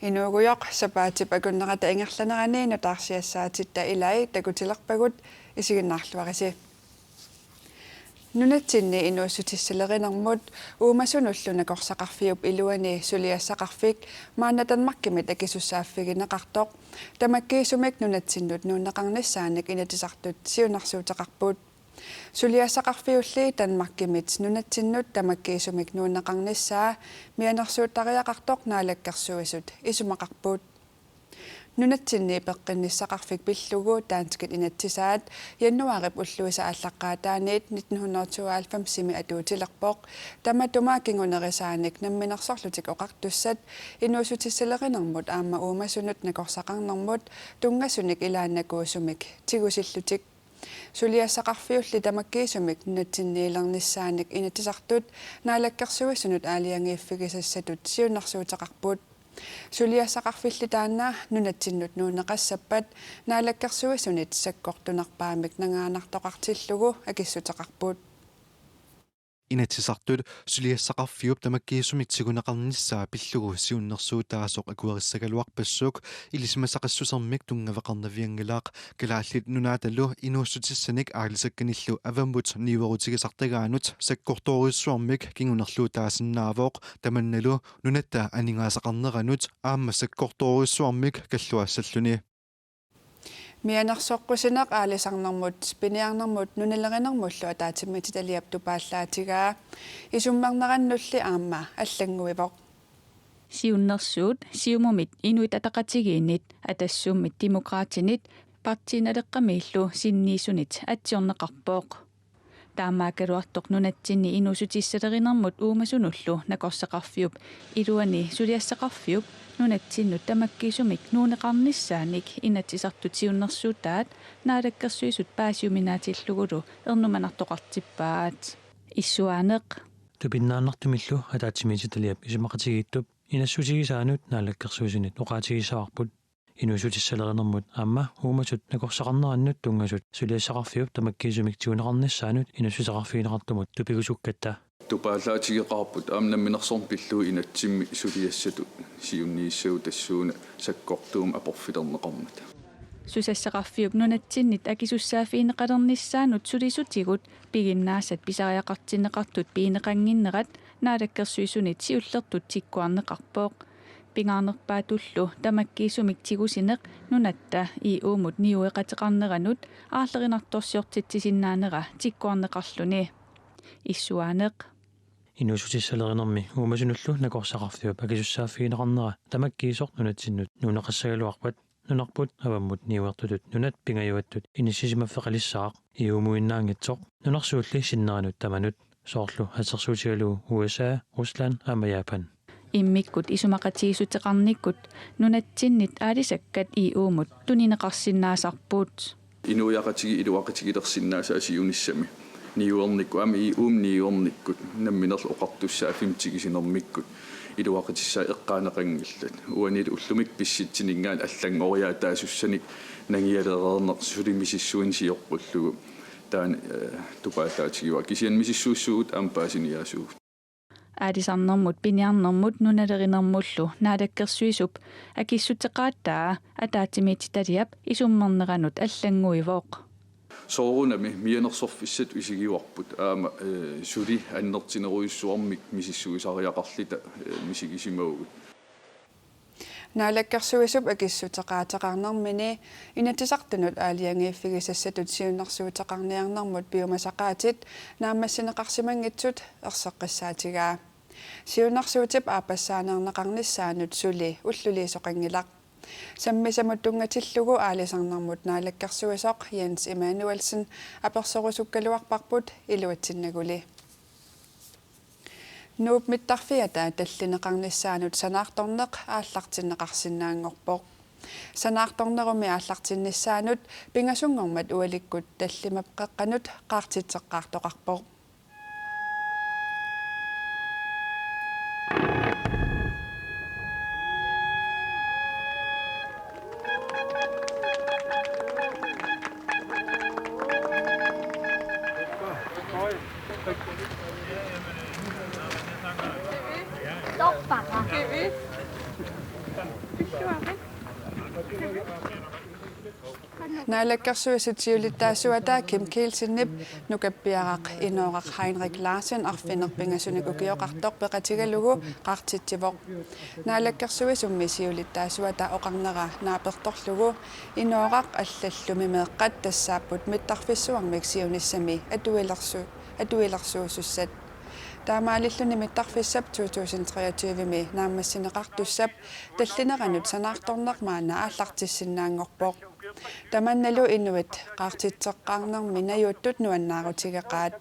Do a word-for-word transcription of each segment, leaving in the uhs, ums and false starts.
Inuugujoq sapaatip akunnerata ingerlanerani nutaarsiassaatitta ilai takutilerpagut, isiginnaarluarisi. Nunatsinni inuussutissalerinermut uumasunullu nakorsaqarfiup iluani suliassaqarfik maanna Danmarkimit akisussaaffigineqartoq tamakkiisumik nunatsinnut nuunneqarnissaanik Inatsisartut siunnersuuteqarput. Suliassaqarfiulli Danmarkimit nunatsinnut tamakkiisumik nuunneqarnissaa mianersuuttariaqartoq Naalakkersuisut isumaqarput. Nunatsinni peqqinnissaqarfik pillugu danskit inatsisaat januaarip ulluisa aallaqqaataaniit nitten hundrede og tooghalvfemsimi atuutilerpoq tamatuma kingunerisaanik namminersorlutik oqartussat inuussutissalerinermut aamma uumasunut nakorsaqarnermut tunngasunik ilaannakuusumik tigusillutik. Suliassaqarfiulli tamakkiisumik nunatsinniilernissaanik Inatsisartut Naalakkersuisunut aalajangiiffigisassatut siunnersuuteqarput. Suliassaqarfilli taanna nunatsinnut nuunneqassappat Naalakkersuisunit sakkortunerpaamik nangaannartoqartillugu akissuteqarput. Inatsisartut suliassaqarfiup tamakkiisumik tiguneqarnissaa pillugu siunnersuutaasoq akuerissagaluarpassuk ilisimasaqassusermik tunngaveqarnavianngilaq. Kalaallit Nunaatalu inuussutissanik aalisakkanillu avammut niuerutigisartagaanut sakkortoorujussuarmik kingunerluutaasinnaavoq, tamannalu nunatta aningaasaqarneranut aamma sakkortoorujussuarmik kalluassalluni. Mianersoqqusineq aalisarnermut piniarnermut nunalerinermullu ataatsimiititaliap tupaallaatigaa isummernerannulli aamma allannguivoq. Siunnersuut Siumumit, Inuit Ataqatigiinnit, Atassummit, Demokraatinit, Partii Naleqqamiillu sinniisunit atsiorneqarpoq. Taamaakkaluartoq nunatsinni inuussutissalerinermut uumasunullu nakorsaqarfiup iluani suliassaqarfiup nunatsinnut tamakkiisumik nuunneqarnissaanik Inatsisartut siunnersuutaat Naalakkersuisut paasiuminaatillugulu ernumanartoqartippaat. Issuaaneq. Tupinnaannartumillu ataatsimiititaliap isumaqatigiittup inassutigisaanut Naalakkersuisunit oqaatigissavarput. Inuussutissalerinermut aamma uumasut nakorsaqarnerannut tunngasut suliassaqarfiup tamakkiisumik tiguneqarnissaanut inuussutissaqarfigineqartumut tupigusukkatta. Tupaallaatigeqaarput aamma namminersorneq pillugu inatsimmi suliassatut siunniussagut tassuuna sakkortuumik aporfilerneqarmata. Susassaqarfiup nunatsinnit akisussaaffigineqalernissaanut sulisutigut piginnaasat pisariaqartinneqartut pigineqannginnerat Naalakkersuisunit siullertut tikkuarneqarpoq. Pingaarnerpaatullu tamakkiisumik tigusineq nunatta E U-mut niueqateqarneranut aarlerinartorsiortitsisinnaanera tikkuarneqarluni. Issuaaneq. Inuussutissalerinermi uumasunullu nakorsaqarfiup akisussaaffigineqarnera tamakkiisoq nunatsinnut nuunneqassagaluarpat nunarput avammut niuertutut nunat pingajuattut inissisimaffeqalissaaq E U-muinnaanngitsoq nunarsuulli sinneranut tamanut, soorlu assersuutigalugu U S A, Rusland aamma Japan. Immikkut isumaqatigiissuteqarnikkut nunatsinnit aalisakkat E U-mut tunineqarsinnaasarput. Inuiaqatigiit iluaqutigilersinnaasaat siunissami niuernikkut, aamma E U-mi niuernikkut, namminerlu oqartussaaffimmi tigusinermikkut iluaqutissaat eqqaaneqanngillat. Uanilu ullumikkut pissitsininngaanniit allanngoriaasussanik nangialereerneq suli misissuineq sioqqullugu taanna, eh, tupaallaatigaara. Kisianni misissuissuugut aamma paasiniaasugut. Aalisarnermut piniarnermut nunalerinermullu Naalakkersuisup akissuteqaataa ataatsimiititaliap isummerneranut allannguivoq. Soorunami mianersorfissatut isigivarput aamma, eh, suli annertunerujussuarmik misissuisariaqarluta, eh, misigisimavugut. Naalakkersuisup akissuteqaateqarnermini Inatsisartunut aalajangiiffigisassatut siunnersuuteqarniarnermut piumasaqaatit naammassineqarsimanngitsut erseqqissaatigaa. Siunnersuutip aappassaaneerneqarnissaanut suli ulluliisoqanngilaq. Sammisamut tunngatillugu aalisarnermut naalakkersuisoq Jens Emanuelsen apersorusukkaluarparput iluatsinnaguli. Nuup mittarfiata tallineqarnissaanut sanaartorneq aallartinneqarsinnaanngorpoq. Sanaartornerumi aallartinnissaanut pingasunngormat ualikkut tallimaqqeqqanut qaartitseqqaartoqarpoq. Toppara. Naalakkersuisut siulittaasuata Kim Kielsenip nukappiaraq Inooraq Heinrich Larsen arfineq-pingasunik ukioqartoq peqatigalugu qaartitsivoq. Naalakkersuisummi siulittaasuata oqarnera naapertorlugu Inooraq allallu meeqqat tassaapput mittarfissuarmik siunissami atuilersu-, atuilersuusussat. Taamaalilluni mittarfissap to tusind treogtyve-mi naammassineqartussap tallineranut sanaartorneq maanna aallartissinnaanngorpoq. Tamannalu inuit qaartitseqqaarnermi najuuttut nuannaarutigeqaat.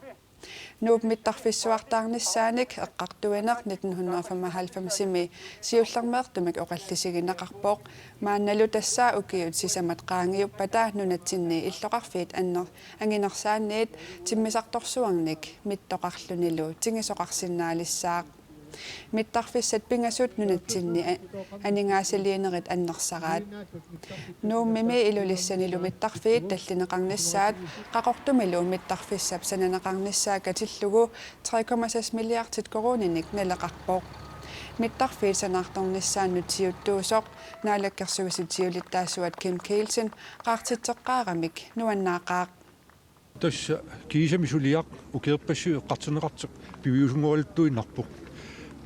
Nuup mittarfissuartaarnissaanik eqqartuineq nitten hundrede og femoghalvfems-imi siullermeertumik oqallisigineqarpoq. Maannalu tassa ukiut sisamat qaangiuppata nunatsinni illoqarfiit anner-, anginersaanniit timmisartorsuarnik mittoqarlunilu tingisoqarsinnaalissaaq. Mittarfissat pingasut nunatsinni a-, aningaasaliinerit annersaraat. Nuummimi Ilulissanilu mittarfiit tallineqarnissaat Qaqortumilu mittarfissap sananeqarnissaa katillugu tre komma seks milliardit koruuninik naleqarpoq. Mittarfiit sanaartornissaannut siuttuusoq Naalakkersuisut siulittaasuat Kim Kielsen qaartitseqqaaramik nuannaaqaaq. Tassa kiisami suliaq ukiorpassuit eqqartorneqartoq piviusunngoraluttuinnarpoq.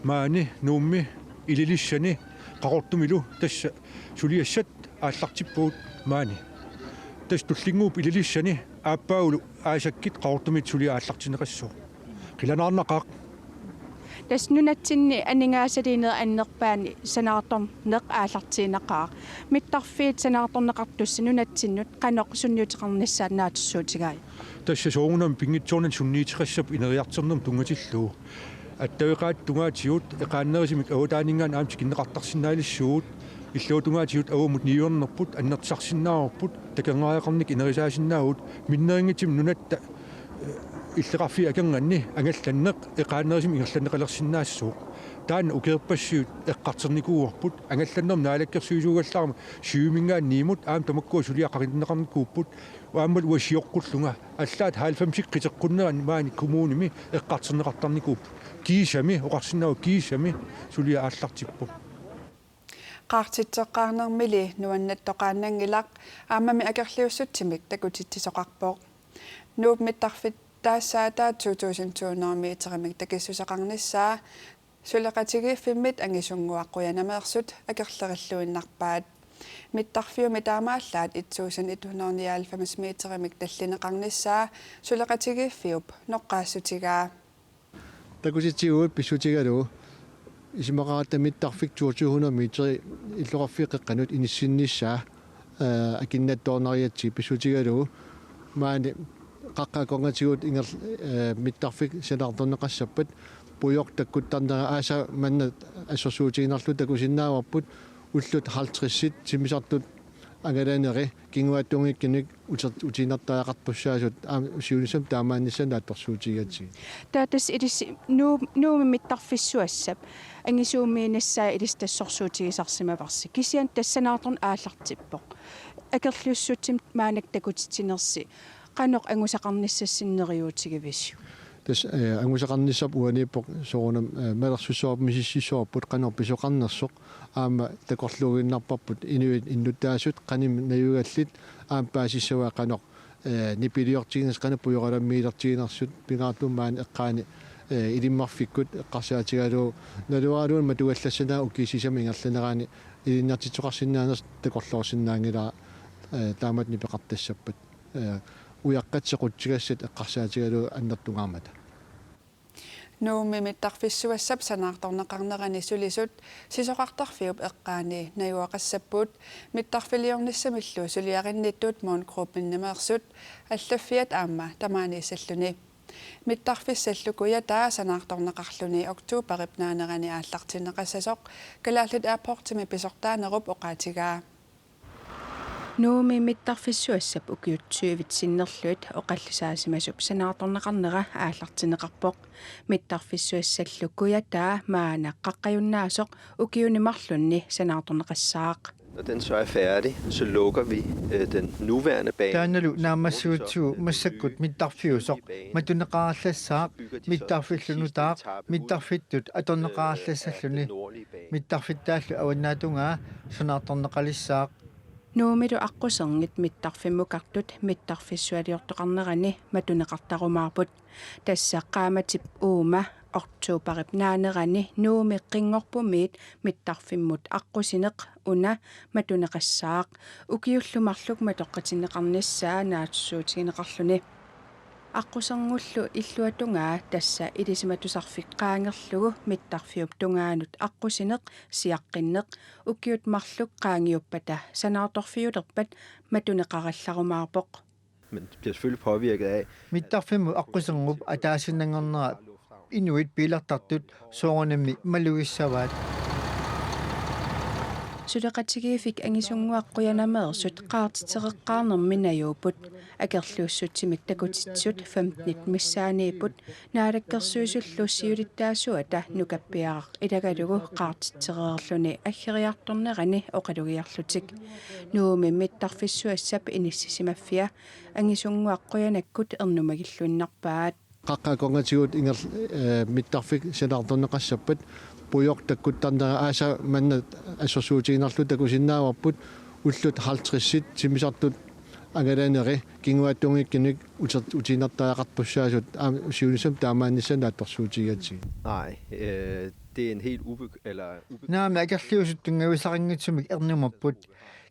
Maani Nuummi, Ilulissani, Qaqortumilu tassa suliassat aallartippagut maani. Tassa tullinnguup Ilulissani aappaagulu aasakkit Qaqortumiit suliaq aallartinneqassaaq. Qilanaarnaqaaq. Tassa nunatsinni aningaasaliinerit annerpaanni sanaartorneq aallartiinnaqaaq. Mittarfiit sanaartorneqartussat nunatsinnut qanoq sunniuteqarnissaat naatsorsuutigai? Tassa soorunami pinngitsoornani sunniuteqassapput ineriartornermut tunngatillugu. Attaveqaatit tungaatigut eqaannerisumik avataaninngaanniit aamma tikinneqartarsinnaalissuugut. Illuatungaatigut avammut niuernerput annertusarsinnaavarput, takornariaqarnikkut ineriartorsinnaavugut, minnerunngitsumik nunatta, eh, illoqarfiit akornanni angallanneq eqaannerisumik ingerlanneqalersinnaassooq. Taanna ukiorpassuit eqqartornikuuarput, angallannermut naalakkersuisuugallarama syviminngaanniit niimut aamma tamakkua suliaq qaqitinneqarnikuupput, aammalu uanga sioqqullunga, allaat halvfemsit qiteqqunnerat maani kommunimi eqqartorneqartarnikuupput. Kiisami, oqarsinnaavoq kiisami, suliaq aallartippoq. Qaartitseqqaarnermili nuannattoqaannanngilaq, aammami akerliussutsimik takutitsisoqarpoq. Nuup mittarfittaassaata to tusind to hundrede meterimik takissuseqarnissaa suleqatigiiffimmit angisunnguaq qujanameersut akerlerilluinnarpaat. Mittarfiumi taamaallaat et tusind et hundrede nioghalvfems meterimik tallineqarnissaa suleqatigiiffiup noqqaassutigaa. Takutitsivugut pissutigalugu isumaqaratta mittarfik toogtyve hundrede meteri illoqarfiit qeqqanut inissinnissaa, eh, akinnattoornariatsigu pissutigalugu maani qaqqat akornatigut inger-, eh, mittarfik sanaartorneqassappat pujoq takkuttarnera aasaq manna assersuutigiinnarlugu takusinnaavarput ullut halvtredsit timmisartut angalaneri kinguaattuunngikkunik uter-, utiinnartariaqartussaasut aamma siunissami taamaannissaanut naatsorsuutigigatsigit. Taava tassa ilissi Nuu-, Nuummi mittarfissuassap angisuumiinissaa ilissi tassorsuutigisarsimavarsi. Kisianni tassa sanaartorneq aallartippoq. Akerliussutsimik maannakkut takutitsinersi qanoq angusaqarnissassinnik neriuutigivisiuk? Tassa, eh, angusaqarnissaq uaniippoq soorunami, eh, malersussavarput misissuissavarput qanoq pisoqarnersoq aamma takorluuinnarparput inuit innuttaasut qanimut najugallit aamma paasissavaat qanoq, eh, nipiliortiginersut qanoq pujoralammiilertiginersut pingaartumik maani eqqaani, eh, ilimmarfikkut eqqarsaatigalugu naluaraluunniit matugallassanagu ukiut sisamat ingerlanerani ilinniartittoqarsinnaanersut takorloorsinnaanngilara, eh, taamatut nipeqartassappat. Eh, ujaqqat sequtsigassat eqqarsaatigalugu annertungaarmata. Nuummi mittarfissuassap sanaartorneqarnerani sulisut sisorartarfiup eqqaani najugaqassapput mittarfiliornissamillu suliarinnittut Mond Gruppen-imeersut allaffiat aamma tamaaniissalluni. Mittarfissallu Kujataa sanaartorneqarluni oktoberip naanerani aallartinneqassasoq Kalaallit Airportsimi pisortaanerup oqaatigaa. Nuummi mittarfissuassap ukiut tyvit sinnerlugit oqallisaasimasup sanaartorneqarnera aallartinneqarpoq. Mittarfissuassallu Kujataa maanna qaqqajunnaasoq ukiuni marlunni sanaartorneqassaaq. Når den så er færdig, så lukker vi øh, den nuværende bane. Taannalu naammassigutsigu massakkut mittarfiusoq matuneqarallassaaq, mittarfillu nutaaq mittarfittut atorneqarallassalluni. Mittarfittaallu avannaatungaa sanaartorneqalissaaq. Nuummilu aqquserngit mittarfimmukartut mittarfissualiortoqarnerani matuneqartarumaarput. Tassa qaammatip uuma oktoberip naanerani Nuummi Qinngorpumiit mittarfimmut aqqusineq una matuneqassaaq, ukiullu marluk matoqqatinneqarnissaa naatsorsuutigineqarluni. Aqqusernullu illuatungaa, tassa ilisimatusarfik qaangerlugu mittarfiup tungaanut aqqusineq siaqqinneq, ukiut marluk qaangiuppata sanaartorfiulerpat matuneqarallarumaarpoq. Men det bliver selvfølgelig påvirket af. Mittarfimmut aqquserngup ataasiinnanngornera inuit biilertartut soorunami malugissavaat. Suleqatigiiffik Angisunnguaq Qujanameersut qaartitseqqaarnermi najuupput. Akerliussutsimik takutitsisut femtenit missaaniipput. Naalakkersuisullu siulittaasuata Nukappiaraq ilagalugu qaartitsereerluni aggeriartornerani oqalugiarlutik. Nuummi mittarfissuassap inissisimaffia Angisunnguaq Qujanakkut ernumagilluinnarpaat. Qaqqat akornatigut ingerl-, eh, mittarfik sanaartorneqassappat pujoq takkuttarnera aasaq manna assersuutigiinnarlugu takusinnaavarput ullut halvtredsit timmisartut angalaneri kinguaattuunngikkunik uter-, utiinnartariaqartussaasut aamma siunissami taamaannissaa naatsorsuutigigatsigit. Nej, øh, det er en helt ube- eller ube- Naamik, akerliusut tunngavisaqanngitsumik ernumapput.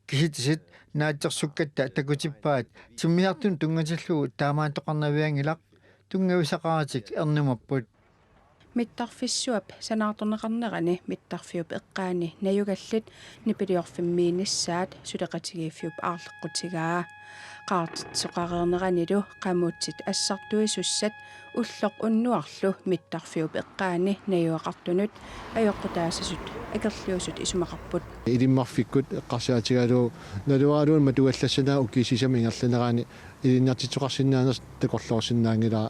Kisitsisit naatsorsukkatta takutippaat timmisartunut tunngatillugu taamaattoqarnavianngilaq, tunngavisaqaratik ernumapput. Mittarfissuap sanaartorneqarnerani mittarfiup eqqaani najugallit nipiliorfimmiinnissaat suleqatigiiffiup aarleqqutigaa. Qaartitsoqareerneranilu qamuutsit assartuisussat ulloq unnuarlu mittarfiup eqqaani najugaqartunut ajoqutaasasut akerliusut isumaqarput. Ilimmarfikkut eqqarsaatigalugu naluaraluunniit matugallassanagu ukiut sisamat ingerlaneranni ilinniartitsisoqarsinnaanersoq takorloorsinnaanngilara,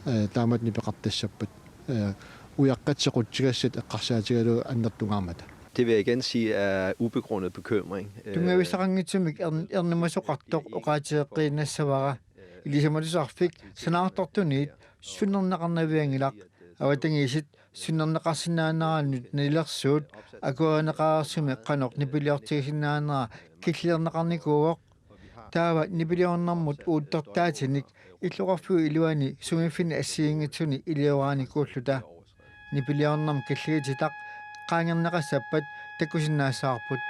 eh, taamatut nipeqartassappat. Eh, ujaqqat sequtsigassat eqqarsaatigalugu annertungaarmata. Det vil jeg igen sige er ubegrundet bekymring. Øh, Tunngavisaqanngitsumik ern-, ernumasoqartoq oqaatigeqqiinnassavara. Ilisimatusarfik sanaartortuniit sunnerneqarnavianngilaq. Avatangiisit sunnerneqarsinnaaneranut nalilersuut akuerineqareersumik qanoq nipiliortigisinnaanera killilerneqarnikuuvoq. Taava nipiliornermut uuttortaatinik illoqarfiup iluani sumiiffinni assigiinngitsuni ilioraanikuulluta. Nipiliornermut killigititaq qaangerneqassappat takusinnaassavarput.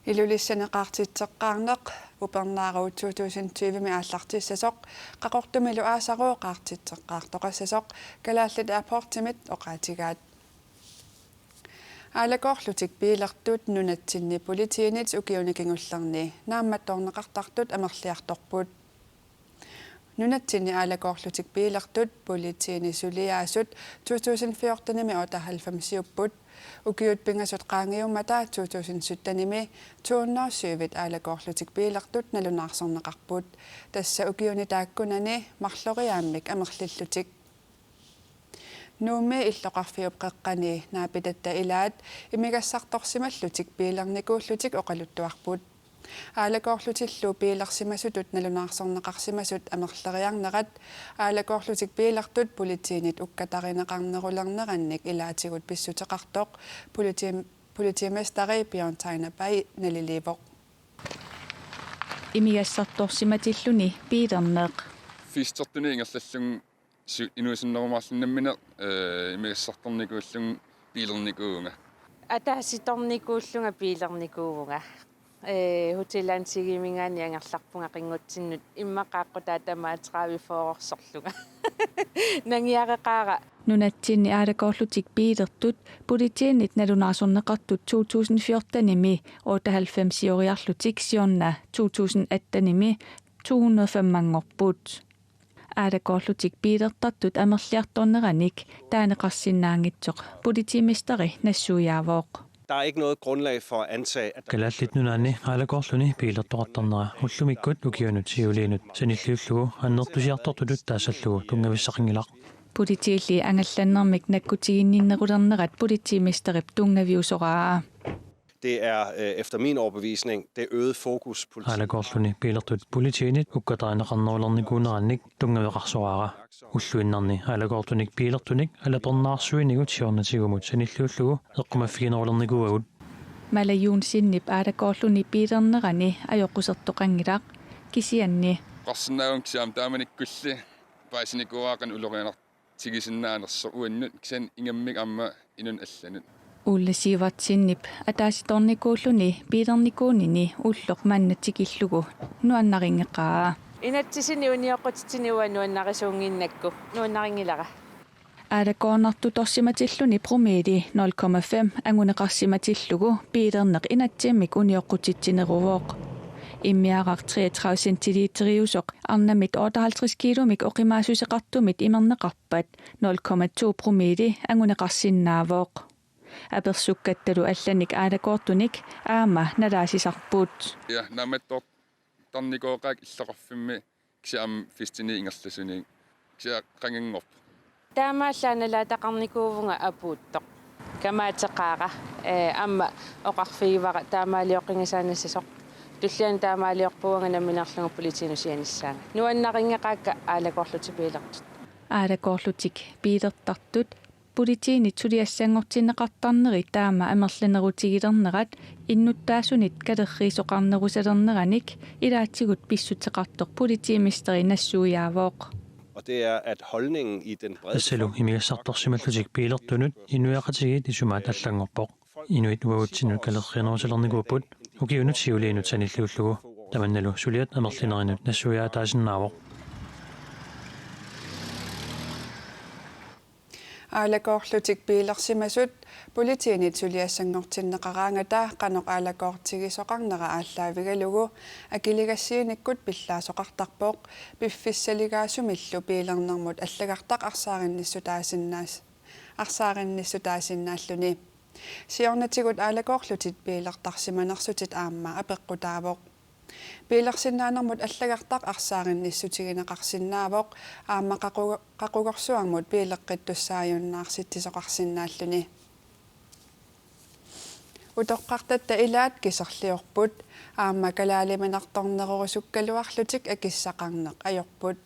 Ilulissani qaartitseqqaarneq Upernaarup to tusind tyve-mi aallartissasoq, Qaqortumilu aasaru qaartitseqqaartoqassasoq, Kalaallit Airportsimit oqaatigaat. Aalakoorlutik biilertut nunatsinni politiinit ukiuni kingullerni naammattoorneqartartut amerliartorput. Nunatsinni aalakoorlutik biilertut politiini suliaasut to tusind fjortenimi otteoghalvfemsiupput. Ukiut pingasut qaangiummata to tusind syttenimi to hundrede og syvit aalakoorlutik biilertut nalunaarsorneqarput. Tassa ukiuni taakkunani marloriaammik amerlillutik. Nuummi illoqarfiup qeqqani naapitatta ilaat imigassartorsimallutik biilernikuullutik oqaluttuarput. Aalakoorlutillu biilersimasutut nalunaarsorneqarsimasut amerleriarnerat aalakoorlutik biilertut politiinit ukkatarineqarnerulernerannik ilaatigut pissuteqartoq politi-, politimesteri Bjørn Tegner Bay naliliivoq. Imigassartorsimatilluni biilerneq. Fistertuni ingerlallunga su-, inuusunnerumaarlunga nammineq, eh, imigassartornikuullunga biilernikuuvunga. Ataasitornikuullunga biilernikuuvunga. Eh, Hotel Antiqueminngaanniit angerlarpunga Qinngutsinut, immaqa aqqutaa tamaat tredive fyrre-rsorlunga. Nangiareqaara. Nunatsinni aalakoorlutik biilertut politiinit nalunaarsorneqartut to tusind fjortenimi otteoghalvfemsioriarlutik siorna to tusind attenimi to hundrede femmanngorput. Aalakoorlutik biilertartut amerliartorneranik taaneqarsinnaanngitsoq politimesteri nassuiaavoq. Der er ikke noget grundlag for at antage, at der Kalaallit Nunaanni aalakoorluni biilertoqartarnera ullumikkut ukiunut siuliinut sanilliullugu annertusiartortutut taassallugu tunngavissaqanngilaq. Politiilli angallannermik nakkutiginninnerulernerat politimesterip tunngaviusoraa. Det er øh, efter min overbevisning det øgede fokus politi. Aalakoorluni biilertut politiinit ukkatarineqarnerulernikuunerannik tunngaveqarsoraara. Ulluinnarni aalakoortunik biilertunik alapernaarsuinigut siornatigumut sanilliullugu eqqumaffiginerulernikuuagut. Mala Johnsenip aalakoorluni biilernerani ajoqusertoqanngilaq, kisianni. Qarsinnaavun kisianni taamanikkulli paasinikuuaaqan ulorianartigisinnaanersoq uannut kisianni ingammik aamma inunnik allanut. Ole Sivertsenip ataasitornikuulluni biilernikuunini ulloq manna tikillugu nuannarinngeqaa. Inatsisini unioqqutitsini uanga nuannarisuunnginnakku nuannarinngilara. Aalakoornartutorsimatilluni promille nul komma fem anguneqarsimatillugu biilerneq inatsimmik unioqqutitsineruvoq. Immiaraq treogtredive centiliteriusoq arnamit otteoghalvtreds kilomik oqimaassuseqartumit imerneqarpat nul komma to promille anguneqarsinnaavoq. Apersukkattalu allanik aalakoortunik aamma nalaasisarput. Ja, naammattoortarnikooqaakka illoqarfimmi kisianni aamma festini ingerlasunik kisianni qanganngorpoq. Taamaallaat nalaataqarnikuuvunga apuuttoq. Kamaateqaara, ee, aamma oqarfigivara taamaalioqqinngisaannassasoq. Tulliani taamaaliorpuuvunga nammineerlunga politiinut sianissaanga. Nuannarinngeqaakka aalakoorlutik biilertut. Aalakoorlutik biilertartut politiinit suliassanngortinneqartarneri taama amerlanerutigilernerat innuttaasunit kalerriisoqarnerusalerneranik ilaatigut pissuteqartoq politimesteri nassuiaavoq. Og det er, at holdningen i den brede Tassalu imigassartorsimallutik biilertunut inuiaqatigiit isumaat allanngorpoq. Inuit uagutsinnut kalerriinerusalernikuupput ukiunut siuliinut sanilliullugu. Tamannalu suliat amerlinerinut nassuiaataasinnaavoq. Aalakoorlutik biilersimasut politiinit suliassanngortinneqaraangata qanoq aalakoortigisoqarnera aallaavigalugu akiligassiinikkut pillaasoqartarpoq piffissaligaasumillu biilernermut allagartaq arsaarinnissutaasinnaas-, arsaarinnissutaasinnaalluni. Siornatigut aalakoorlutit biilertarsimanersutit aamma apeqqutaavoq. Biilersinnaanermut allagartaq arsaarinnissutigineqarsinnaavoq aamma qaqugo-, qaqugorsuarmut biileqqittussaajunnaarsittisoqarsinnaalluni. Utoqqartatta ilaat kiserliorput aamma kalaaliminartornerorusukkaluarlutik akissaqarneq ajorput.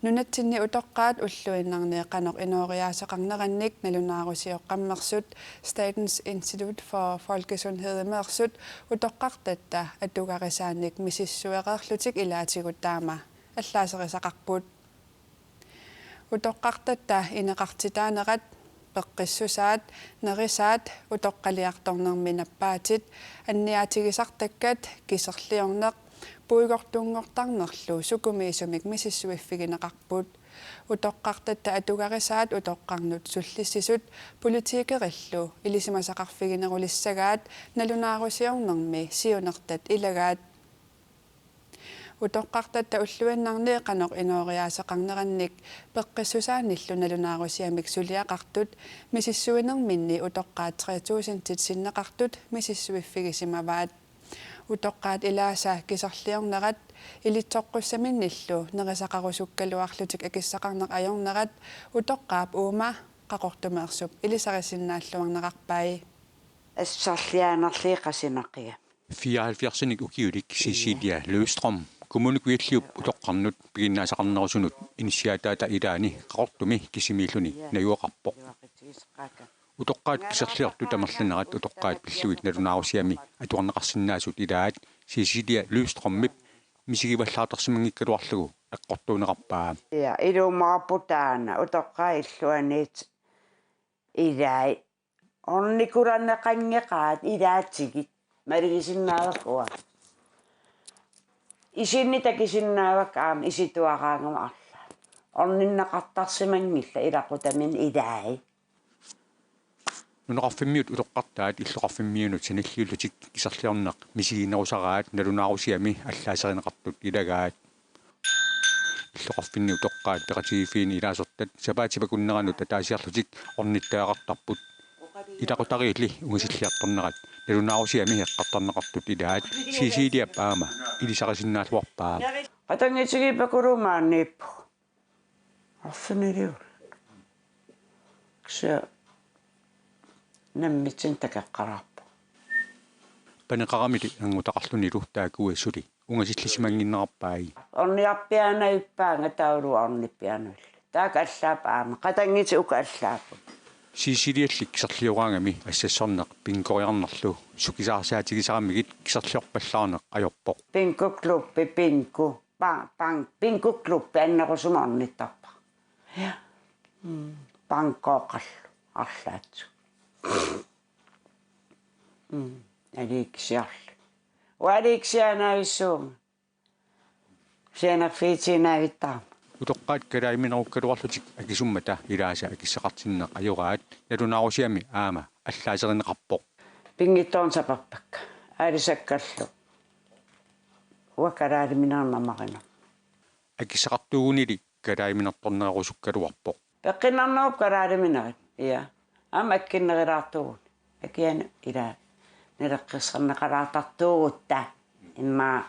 Nunatsinni utoqqaat ulluinnarni qanoq inooriaaseqarnerannik nalunaarusioqqammersut Statens Institut for Folkesundhedimeersut utoqqartatta atugarisaannik misissuereerlutik ilaatigut taama allaaserisaqarput. Utoqqartatta ineqartitaanerat, peqqissusaat, nerisaat, utoqqaliartornermi nappaatit, anniaatigisartakkat, kiserliorneq, puigortunngortarnerlu sukumiisumik misissuiffigineqarput. Utoqqartatta atugarisaat utoqqarnut sullissisut politikerillu ilisimasaqarfiginerulissagaat nalunaarusiornermi siunertat ilagaat. Utoqqartatta ulluinnarni qanoq inooriaaseqarnerannik peqqissusaannillu nalunaarusiamik suliaqartut misissuinerminni utoqqaat tre tusindit sinneqartut misissuiffigisimavaat. Utoqqaat ilaasa kiserliornerat ilitsoqqussaminnillu nerisaqarusukkaluarlutik akissaqarneq ajornerat utoqqaap uuma Qaqortumeersup ilisarisinnaalluarnerarpai. Asserliaanerli qasimaqiga. Fireoghalvfjerdsinik ukiulik Cecilia Løvstrøm Kommune Kujalliup utoqqarnut piginnaasaqarnerusunut inissiaataata ilaani Qaqortumi kisimiilluni najugaqarpoq. Utoqqaat kiserliortut amerlanerat utoqqaat pillugit nalunaarusiami atuarneqarsinnaasut ilaat Cecilia Løvstrømip misigivallaartarsimanngikkaluarlugu eqqortuunneqarpaa. Ja, ilumoorpoq taanna utoqqaat illuanniit ilai. Ornikulanneqanngikkaat ilaatigit maligisinnaavakka uanga. Isinni takusinnaavakka aamma isituaraangama arlaat. Orninneqartarsimanngillat ilaqutaminnik ilai. Nunaqarfimmiut utoqqartaat illoqarfimmiunut sanilliullutik kiserliorneq misiginerusaraat nalunaarusiami allaaserineqartut ilagaat. Illoqarfinni utoqqaat peqatigiiffiini ilaasortat sapaatip akunneranut ataasiarlutik ornittagaqartarput. Ilaqutariilli ungasilliartornerat nalunaarusiami eqqartorneqartut ilaat Ceciliap aamma ilisarisinnaalluarpaa. Qatanngutigiippakkulu maaniippoq. Arfiniliu. Kisianni nammitsinnut takoqqaarpoq. Paneqaramili anngutaqarlunilu taakku suli ungasillisimannginnerarpai. Orniarpiaanavippaanga taavalu ornipiaanavillunga. Taakku allaapput aamma. Qatanngutit uku allaapput. Sisilialli kiserlioraangami assassarneq bingoriarnerlu sukisaarsaatigisaramigit kiserliorpallaarneq ajorpoq. Bingoklubbi, bingo. Ba-, bang-, bingoklubbi annerusumik ornittarpara. Ja. Mm. Bangooqarlu arlaatsuk. Mm. Aliiksiarli. Ualiiksiaanavissuunga. Sianerfiitiinnavittaarama. Utoqqaat kalaaliuminarukkaluarlutik akisummata ilaasa akissaqartinneq ajoraat nalunaarusiami aamma allaaserineqarpoq. Pinngitsoornak saperpakka. Aalisakkallu. Uanga kalaaliuminarneq marina. Akissaqartuugunili kalaaliuminartornerusukkaluarpoq. Peqqinnarnerup kalaaliuminarneq. Ja. Aamma akkinnerulaartuugut. Akiani ila naleqqiinnarneqalaartartuugutta immaqa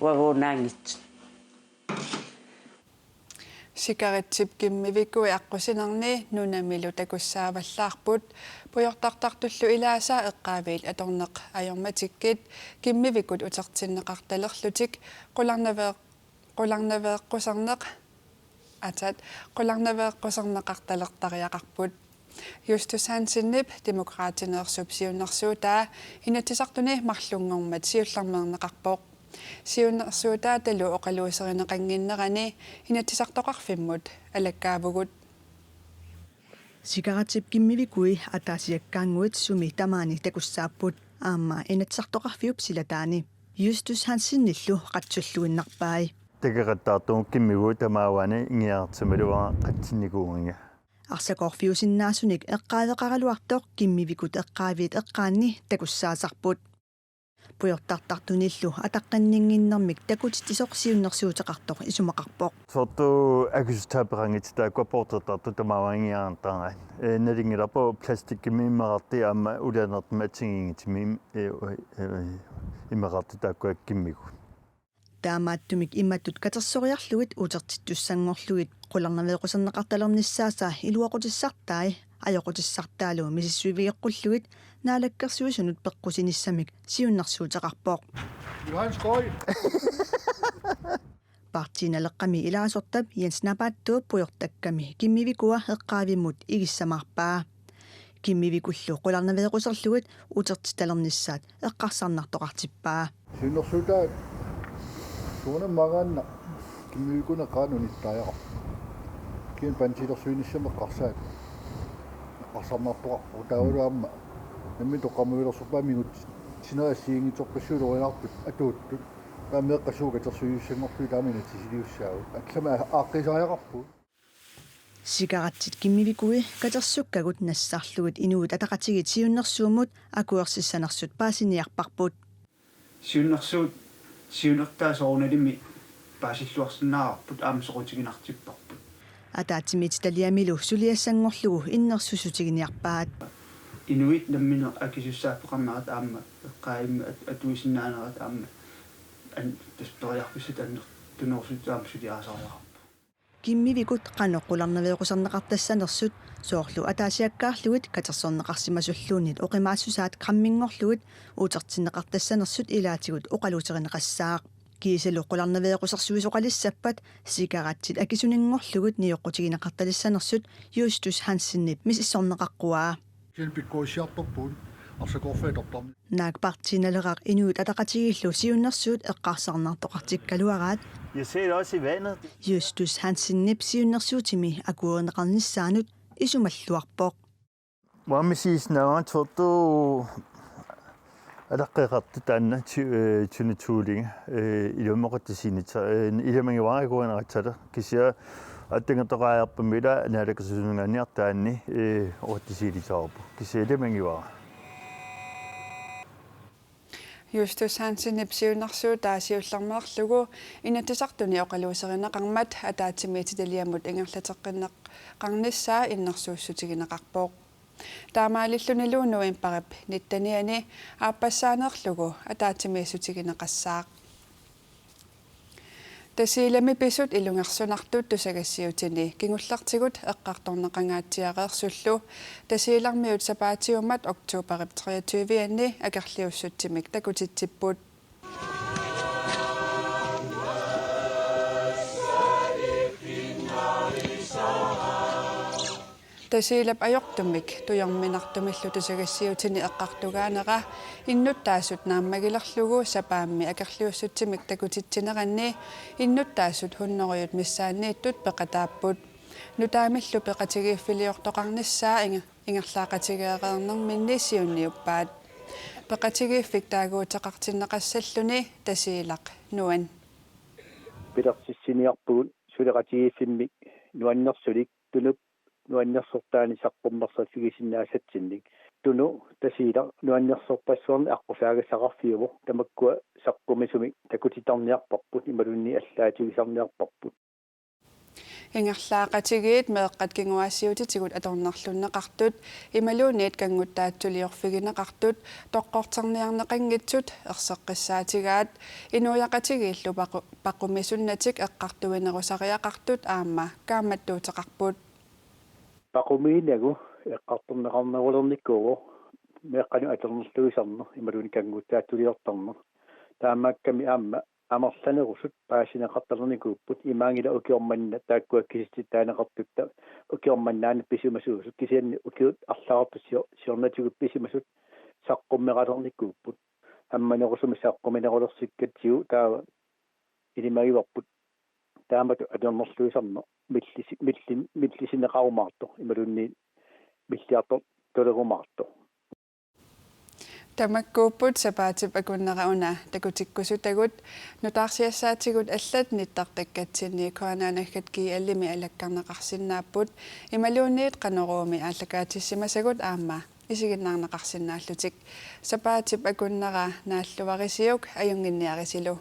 uaguunaanngitsut. Cigarettip kimmivikui aqqusinerni nunamilu takussaavallaarput, pujortartartullu ilaasa eqqaaviit atorneq ajormatikkit kimmivikut utertinneqartalerlutik qularnaveeq-, qularnaveeqqusarneq-, atat, qularnaveeqquserneqartalertariaqarput. Justus Hansenip Demokraatineersup siunnersuutaa Inatsisartuni marlunngormat siullermeerneqarpoq. Siunnersuutaatalu oqaluuserineqannginnerani Inatsisartoqarfimmut alakkaavugut. Cigarettip kimmivikui ataasiakkaannguit sumi tamaani takussaapput. Aamma Inatsisartoqarfiup silataani. Justus Hansenillu qatsulluinnarpai. Takoqqaartartugut kimmivik tamaavani ingiartimaluara qatsinnikuunnginnama. Arsakorfiusinnaasunik eqqaaveqaraluartoq kimmivikut eqqaaviit eqqaanni takussaasarput. Pujortartartunillu ataqqinninnginnermik takutitsisoq siunnersuuteqartoq isumaqarpoq. Soorlu akisussaaffeqanngitsut taakkua pujortartartut tamaavani ingiartaraat. Ee, nalunngilarput plastikkimmi immerartut aamma ulianertumi assigiinngitsumi, ee, ee, immerartut taakkua kimmigut. Taamaattumik imatut katersoriarlugit utertittussanngorlugit qularnaveeqquserneqartalernissaasa iluaqutissartai ajoqutissartaalu misissuivigeqqullugit Naalakkersuisunut peqqusinissamik siunnersuuteqarpoq. Vil du have en skål? Partii Naleqqami ilaasortap Jens Napaattooq pujortakkami kimmivikua eqqaavimmut igissamaarpaa. Kimmivikullu qularnaveeqquserlugit utertitalernissaat eqqarsarnartoqartippaa. Siunnersuutaat suunammaagaanna kimmivikut eqqaanut unittariaqarpoq. Kisianni pantiilersuinissamut eqqarsaat eqqarsarnartoqarpoq. Taavalu aamma nammineq toqqammavilersorpaat mingutsinerit assigiinngitsorpassuit orinaartut atuuttut. Taava meeqqat suut katersuisussanngorlugit taama inatsisiliussaagut. Allamik aaqqiisariaqarpugut. Cigarettit kimmivikui katersukkagut nassarlugit Inuit Ataqatigiit siunnersuummut akuersissanersut paasiniarparput. Siunnersuut siunertaa soorunalimi paasilluarsinnaavarput aamma soqutiginartipparput. Ataatsimiititaliamilu suliassanngorlugu innersuussutiginiarpaat. Inuit nammineq akisussaaffeqarnerat aamma eqqaavimmi at-, atuisinnaanerat aamma an-, tassa periarfissat annertunerusut aamma suliarisariaqarput. Kimmivikut qanoq qularnaveeqquserneqartassanersut soorlu ataasiakkaarlugit katersorneqarsimasulluunniit oqimaassusaat gramminngorlugit utertinneqartassanersut ilaatigut oqaluuserineqassaaq. Kiisalu qularnaveeqqusersuisoqalissappat cigarettit akisuninngorlugit nioqqutigineqartalissanersut Justus Hansenip misissorneqaqquaa. Kisianni pikkorissartorpugut arsakorfiit atortarneq. Naak Partii Naleraq Inuit Ataqatigiillu siunnersuut eqqarsarnartoqartikkaluaraat. Jeg ser det også i vandet. Justus Hansenip siunnersuutimi akuerineqarnissaanut isumalluarpoq. Uanga misigisinnaavara soorlu alaqqeqartoq taanna ti-, øh, Tine Thulingip, øh, ilummut oqaatigisinnaavara, øh, ilummut akuerineqassara kisianni attaveqartoqarpoq ila Naalakkersuisuninngaanniit taanna, øh, oqaatigisinnaavara. Kisianni ilummut. Justus Hansenip siunnersuutaa siullermeerlugu Inatsisartuni oqaluuserineqarmat ataatsimiititaliamut ingerlateqqinneqarnissaa innersuussutigineqarpoq. Taamaalillunilu novembarip nittenianni aappassaaneerlugu ataatsimiissutigineqassaaq. Tasiilami pisut ilungersunartut tusagassiutini kingullertigut eqqartorneqangaatsiareersullu Tasiilarmiut sapaatiummat oktoberip treogtyve-anni akerliussutsimik takutitsipput. Tasiilap ajortumik tujorminartumillu tusagassiutini eqqartugaanera innuttaasut naammagilerlugu sapaammi akerliussutsimik takutitsineranni innuttaasut hundrediut missaanniittut peqataapput. Nutaamillu peqatigiiffiliortoqarnissaa inger-, ingerlaaqatigeereernerminni siunniuppaat. Peqatigiiffik taaguuteqartinneqassalluni Tasiilaq Nuan. Pilersitsiniarpugut suleqatigiiffimmik nuannersulik Tunup nuannersortaani saqqummersiffigisinnaassatsinnik. Tunu Tasiilaq nuannersorpassuarnik aqqusaagasaqarfiuvoq, tamakkua saqqummisumik takutittarniarparput imaluunniit allaatigisarniarparput. Ingerlaaqatigiit meeqqat kinguaassiuutitigut atornerlunneqartut imaluunniit kannguttaatsuliorfigineqartut toqqorterniarneqanngitsut erseqqissaatigaat. Inuiaqatigiillu paqu-, paqumisunnatik eqqartuinerusariaqartut aamma kaammattuuteqarput. Paqumiinagu eqqartorneqarnerulernikuuvoq meeqqanut atornerluisarneq imaluunniit kannguttaatsuliortarneq. Taamaakkami aamma amerlanerusut paasineqartalernikuupput, imaanngilaq ukioq manna taakkua kisitsisinnaaneqartutta ukioq manna aana pisimasuusut, kisianni ukiut arlaatigut sio-, siornatigut pisimasut saqqummeralernikuupput. Ammanerusumik saqquminerulersikkatsigu taava ilimagivarput taamatut atornerluisarneq millisi-, millin-, millisinneqarumaartoq imaluunniit milliartortorumaartoq. Tamakkuupput sapaatip akunnera una takutikkusutagut. Nutaarsiassaatigut allat nittartakkatsinni K N R naggat G L-imi alakkarneqarsinnaapput imaluunniit Qanoruumi aallakaatissimasagut aamma isiginnaarneqarsinnaallutik. Sapaatip akunnera naalluarisiuk, ajunnginniarisilu.